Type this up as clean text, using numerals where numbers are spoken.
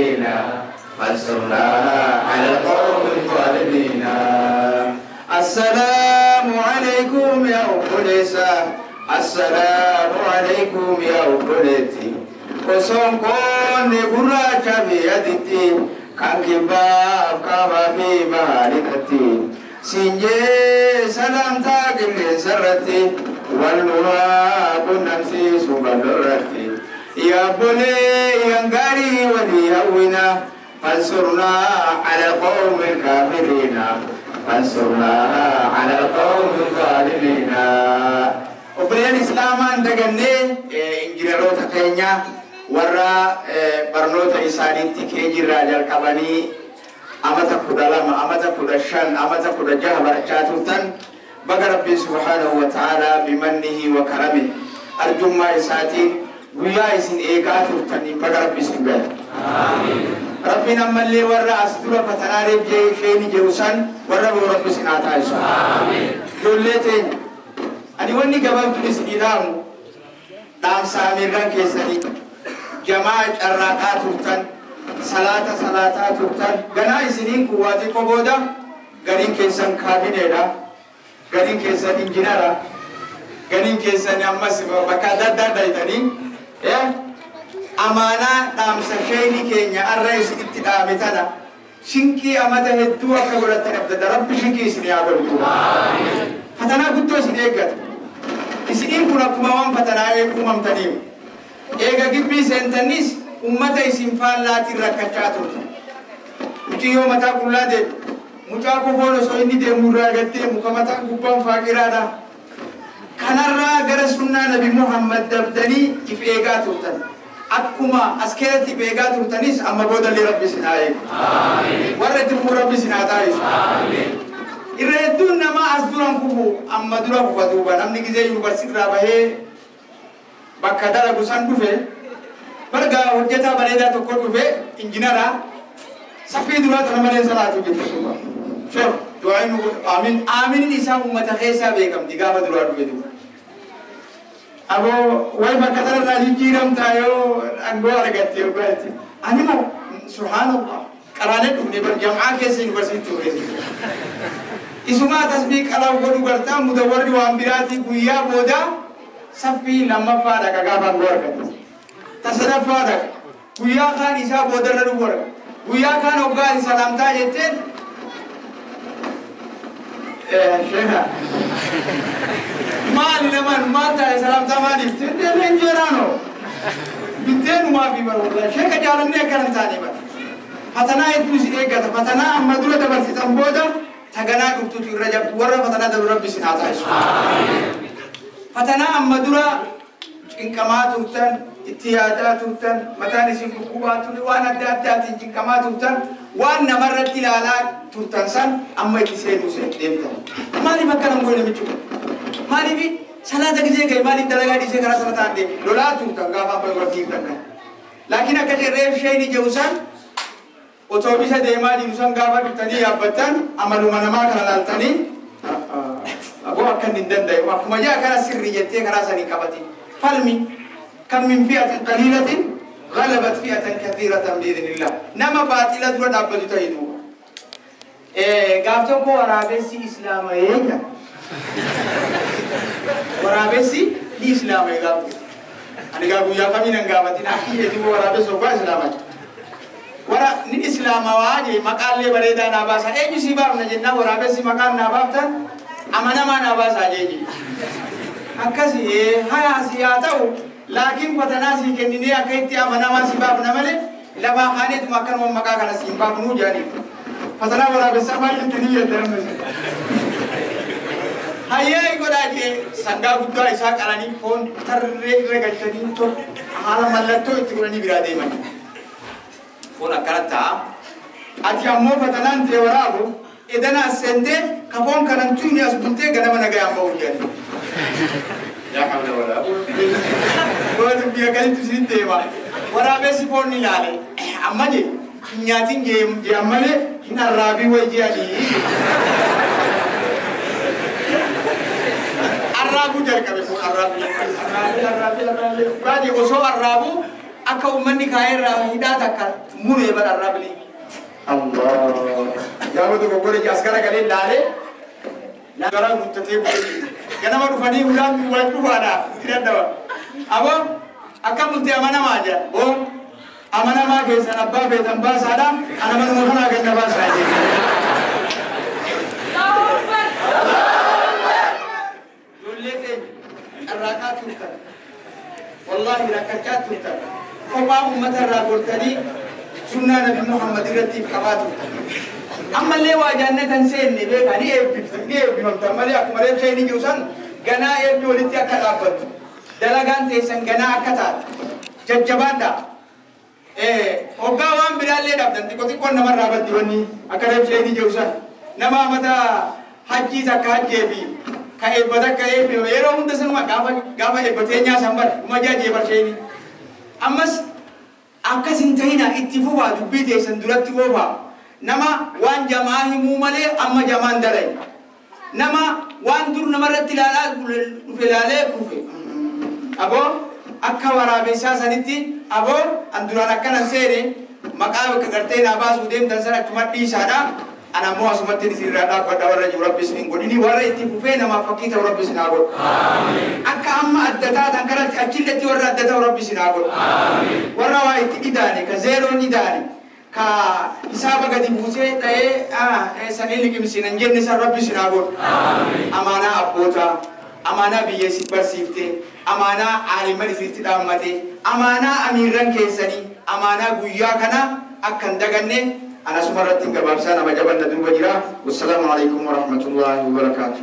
الكافرين فانصرنا على القوم الظالمين. السلام عليكم يا أبوليسا، السلام عليكم يا أبوليتي. Osoon koonne gurraacha fi aditti kan kibbaaf kaabaa fi bahaadhikatti siinjee salaamtaa qilleensa irratti wal nuhaa qunnamsiisu bal'oorratti. Yaabbolee yangaarii walii hawwina fansurnaa ala qawmi kaafiriina fansurnaa ala qawmi zaalimiina. Obboleen Islaamaan dagannee injiinaroota keenya warra barnoota isaaniitti keejirraa jalqabanii amata 12, amata 15, amata 16 barachaa turtan baga Rabbiin subhaanahu wa ta'aalaa bimannihi wa karamihi arjummaa isaatiin guyyaa isin eegaa turtaniin baga Rabbi isin gahe. Rabbiin ammallee warra as dura fatanaareef isheeni jedhu san warra biroo Rabbi isin haa taasisu. Ijoollee teenya ani wanni gabaabduun isinii dhaamu dhaamsa amiirran keessanii jamaa carraaqaa turtan, salaata salaataa turtan, ganaa isiniin kun waa xiqqoo booda gariin keessan kaabineedha, gariin keessan injinara, gariin keessan ammas bakka adda addaa dayitanii amaanaa dhaamsa sheeni keenya arra isinitti dhaame tana shinqii amata hedduu akka godhattan abdadda Rabbi shinqii isin haa godhu. Fatanaa guddoo isin eeggata. Isiniin kun akkuma waan fatanaa uumamtaniif. Eega gibbii seentannis ummata isin faallaatiin rakkachaa turtan. Muciyyoo mataa qullaa deemu, mucaa kofoon osoo inni deemu irraa gad deemu ka mataan gubbaan faaqiraadha. Kanarraa gara sunnaa Nabi Muhammad dabdanii if eegaa turtan. Akkuma as keessatti if eegaa turtanis amma boodallee Rabbi isin haa eegu. Warra itti fufuu Rabbi isin haa taasisu. Irra hedduun namaa as duran kufu amma dura kufa duuba namni gizee yuunivarsiitii irraa bahee bakka dalagu san dhufe barga hojjetaa bareedaa tokko dhufe injinara safii duraa tana malee salaatu jette duuba. Sheekh du'aa nu godhu aamin aaminin isaa uummata keessaa beekamti gaafa duraa dhufe duuba. Aboo way bakka tanarraa jijjiiramtaa yoo aangoo argatte yookaan ani moo subhaanallah qaraanee dhufne bar jam'aa keessa yuunivarsiitii ture. Isumaa tasbii qalaa godhu gartaa mudawwarri waan biraatii guyyaa booda saffii lammaffaa dhaqa gaafa aangoo argatte. Ta sadaffaa dhaqa guyyaa kaan isaa boodarra dhufu arga. Guyyaa kaan hoggaa ati salaamtaa jetteen sheekha maali naman maal taa'e salaamtaa maaliif deemee injeeraanoo biddeenumaa fi bara wallahi sheekha jaalannee akkana hin taane bara. Fatanaa hedduu isin eeggata. Fatanaa amma dura dabarsitan booda taganaa dhuftutu irra jabdu warra fatanaa dabru Rabbi isin haa taasisu. Fatanaa amma dura cinqamaa turtan, itti yaadaa turtan, mataan isin dhukkubaa ture, waan adda addaatiin cinqamaa turtan, waan namarratti ilaalaa turtan san amma itti seenuu deemtan. Maaliif akkana hin goone namichi kun? Maaliif salaata gisee ga'e maaliif dalagaa dhiisee karaa sana ta'an deeme? Lolaa turtan gaafa amma dura fiigdan kan. Laakiin akka reef sheeni jedhu san otoobisa deemaa jiru san gaafa dhuftanii yaabbattan amaluma namaa kana laaltanii aboo akka inni hin danda'e akkuma jaa kana sirrii jettee karaa sanii qabatin. Falmi kam min fi'atin qaliilatin ghalabat fi'atan kathiiratan bi'idhnillah. Nama baaxila dura dhaabbatu ta'e duuba. Gaaf tokko waraabessi islaamayee jedha. Waraabessi ni islaamayee gaaf tokko. Ani gaa guyyaa kamiin hin gaafatin akki jedhu waraabessi oggaa islaamayee. Wara ni islaamawaa jee maqaallee bareedaa naa baasa. Eenyu sii baafna jennaan waraabessi maqaan naa baaftan amanamaa naa baasaa jee jee. Akkasi haya si haa ta'u laakiin fatanaa sii kenninee akka itti amanamaa si baafna malee lafaa kaaneetuma akkanuma maqaa kana siin baafnuu jedhanii. Fatanaa waraabessaa maal jettanii jettan. Hayyee godhaa jee sangaa guddaa isaa qalanii foon tarree irra galchanii tokko haala mallattoo itti godhanii biraa deeman. Foon akkana ta'a. Ati ammoo fatanaan ta'e waraabu edana as seentee ka foon kanan tuyni as bultee ganama nagayaan ba'u jedhanii. Yaa hawla walaa quwwata. Biyya galitti isin deema. Waraabessi foon ni ilaale. Amma jee hin nyaatin jee ammalee hin arraabii wayi je'anii. Arraabuu jalqabe foon arraabuu. Arraabee arraabee arraabee. Baay'ee osoo arraabuu Akka uummanni kaayerraa hidhaa takka muree bara arrabni. Allah. Gaafa tokko godhe as garagalee laalee gara guttatee bu'ee ganama dhufanii ulaan wal dhufaadha itti dadhaba. Aboo akka bultee amanamaa jira. Boo amanamaa keessan abbaa feetan baasaadha. Ana manuma kanaa ganna baasaa jira. Ijoollee teenya carraaqaa turtan. Wallaahi rakkachaa turtan. Kophaa uummata irraa gortanii sunnaa Nabi Muhammad irratti qabaa turtan. Ammallee waa jannatan seenne beekaa ni eebbifamtan malee akkuma reebsha inni jiru san ganaa eebbi walitti akka dhaabbattu. Dalagaan teessan ganaa akka taate. Jajjabaadha. Hoggaa waan biraallee dhabdan xiqqoo xiqqoon namarraa baddi wanni akka reebsha inni jiru san. Nama amata hajjii takka hajjee fi ka eebbata akka eebbifame yeroo hunda sanuma gaafa eebbatee nyaasan bara dhuma jaajee barsheeni. Ammas akkas hin ta'ina itti fufaa dubbii teessan duratti oofaa. Nama waan jamaa himuu malee amma jamaan dalai. Nama waan dur namarratti ilaalaa dhufe ilaalee kufe. Aboo akka waraabessaa sanitti aboo an duraan akkanan seene maqaa bakka gartee naa baasuu deemtan sana achuma dhiisaadha. Ana ammoo asumatti isinirraa dhaabbadha warra jiru rabbi isin hin godhini warra itti fufee namaaf fakkii ta'u rabbi isin haa godhu. Akka amma adda taatan kanatti achilletti warra adda ta'u rabbi isin haa godhu. Warra waa itti idaane ka zeeroon idaane ka hisaaba gadi buusee dha'ee sanii liqimsiin hin jenne san rabbi isin haa godhu. Amaanaa abbootaa, amaanaa biyya isin barsiifte, amaanaa aalimman isinitti dhaammate, amaanaa amiirran keessanii, amaanaa guyyaa kana akka hin daganne أنا سمرت قبابسان ما جبلنا دوبا جرا والسلام عليكم ورحمة الله وبركاته.